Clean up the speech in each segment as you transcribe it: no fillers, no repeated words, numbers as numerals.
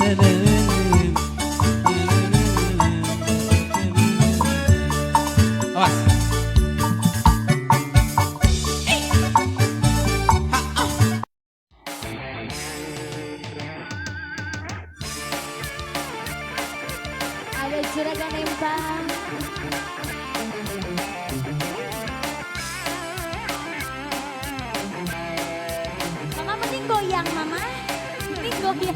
Awas. Ada Juragan Empang. Mama mending goyang, Mama. Mending goyang.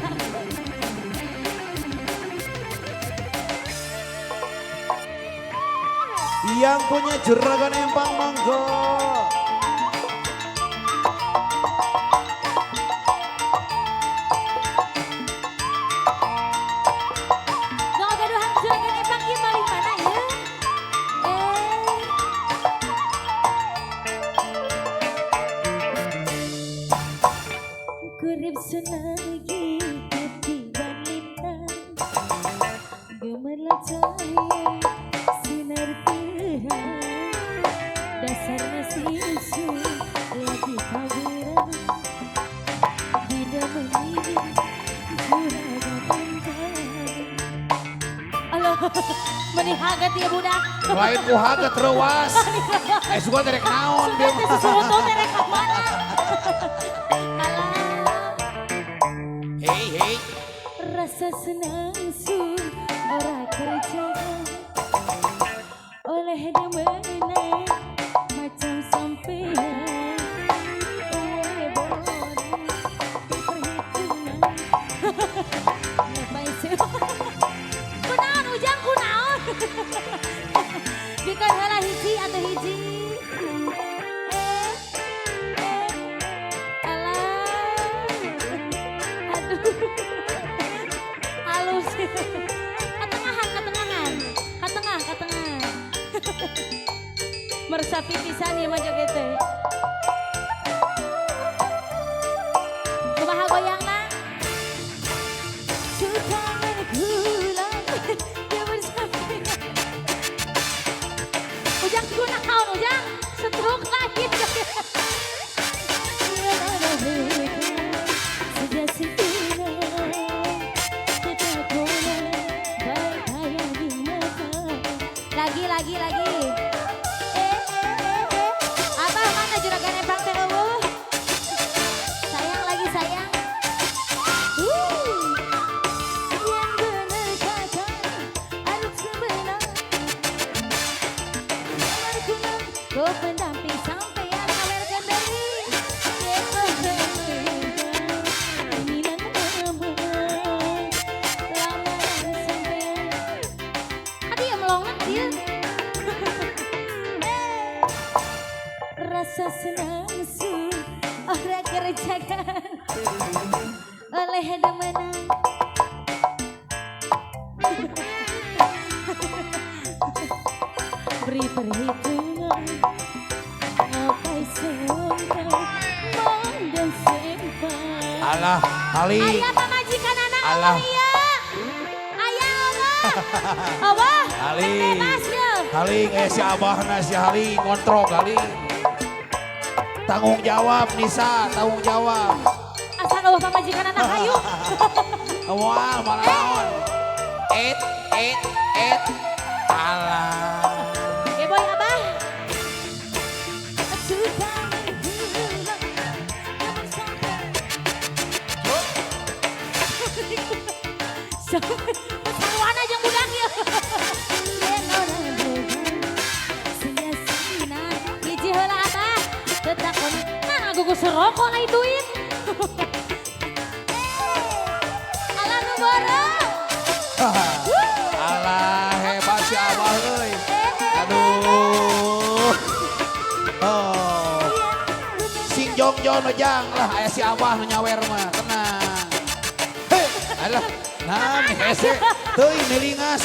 Yang punya Juragan Empang, monggo. Nu gaduhan Juragan Empang ieu paling mana ya? Eh. Kurip lagi ketiban lintang, gemerlap cahaya sinar terang. Dasar nasib lagi kawiran, tidak memilih Juragan Empang. Alah, meni haget ya budak. Lain ku haget, reuwas. Eh, suka terek naon dia Sudah mah. Sesuatu terek ka mana? Alah. Hei hei. Rasa senang su ora kerja oleh demenan macam sampean. Oleh bodoh perhitungan. Ngapain sih? Kunaon, Ujang, kunaon? Bikin heula hiji atau hiji. Eh, eh, alah. Aduh. Halus. Katengahan, katengahan. Katengah, katengah. Meresapi pisan ieu mah joget teh. Kumaha goyangna? Sutangan gula dia bersama. Ujang kunaon, Ujang? Stroke lagi. Sejak sini tetap boleh baik di mata. Lagi, lagi, lagi. Eh, eh, eh, eh. Abah mana Juragan Empang teh euweuh? Sayang lagi sayang. Yang benar kata harus sebenar. Kau pendamping sampean ngawerkeun deui. Yen keinginan mama lamaran sampean. Adi ya melongna dia. Rasa senang su ora kerjakan oleh demenan. Beri perhitungan ngapai seontan dan sempan. Alah, haling. Aya pamajikan anak. Alah. Allah iya. Aya Allah. Allah. Haling. Bebas ya. Haling, eh, si abahna si haling ngontrok haling. Tanggung jawab Nisa, tanggung jawab. Asal Allah pamajikan anak hayu. Wah, malah naon. Et, et, et. Alah. Ya boy abah. Sudah menghilang sampai. Sarwana jeung budak ieu. Yen orang boga sia-sia. Hiji heula abah. Tetakon. Nah, gugus rokok lain duit. Alah nu borong. Alah, hebat si abah euy. Aduh. Oh. Sing jongjon ojang lah aya si abah nu nyawer mah, tenang. Hei, alah. Nah, hese. Teuing milingas.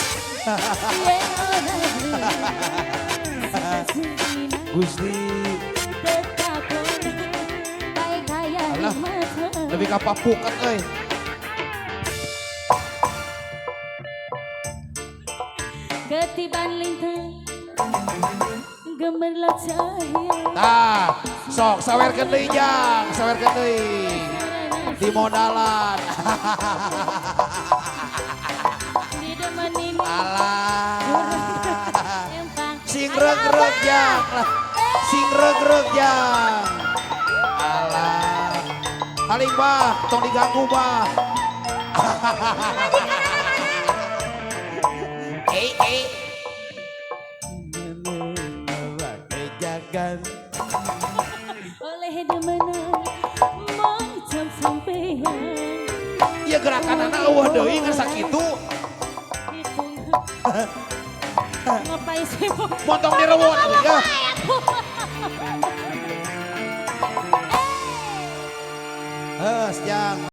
Yen orang boga Gusti. Alah, lebih ka papukat euy. Ketiban lintang gemerlap cahaya. Tah, sok sawerkeun deui jang, sawerkeun deui. Di modalan. Didemeni Alah. empang. Sing reg-reg jang lah. Sing reg-reg jang. Alah. Paling bah, tong diganggu bah. Eh eh. Jagan. Oleh demenan macam sampean. Iya, gerakan anak euweuh deui ngan sakitu. Hitung. Ngapain sih? Montong direwot ya.